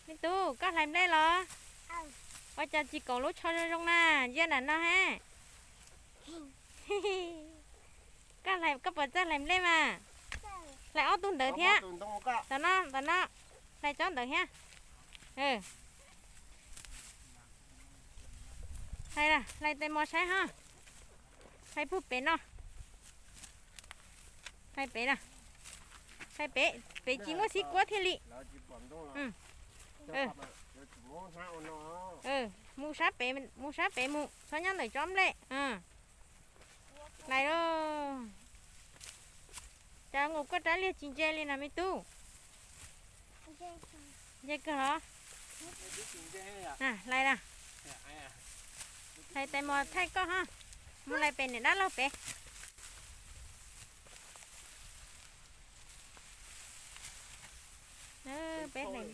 Me tub, koj hlais nplej los? Ua cas tsis koom lub tsho zoo zoo na, ntsia nram no ha. Koj puas txawj hlais nplej mas? Hlais ob tug ntawd thiab. Tam no, tam no, hlais tsob ntawd thiab. Hlais, hlais tais mos saib ho. Hlais puag pem no. Hlais pem na. Hlais pem, pem tsis muaj xib kuab thiaj li. Mus sab pem, mus sab pem mus, txhob nyob ntawm tsob nplej. Hlais lauj. Cas nqus koj rab liag tsis ntse li na me tub? Ntse kawg los? Hlais na. Hlais tais mos thaij koj ho. Mus hlais pem niam dab laug pem. Peb hlais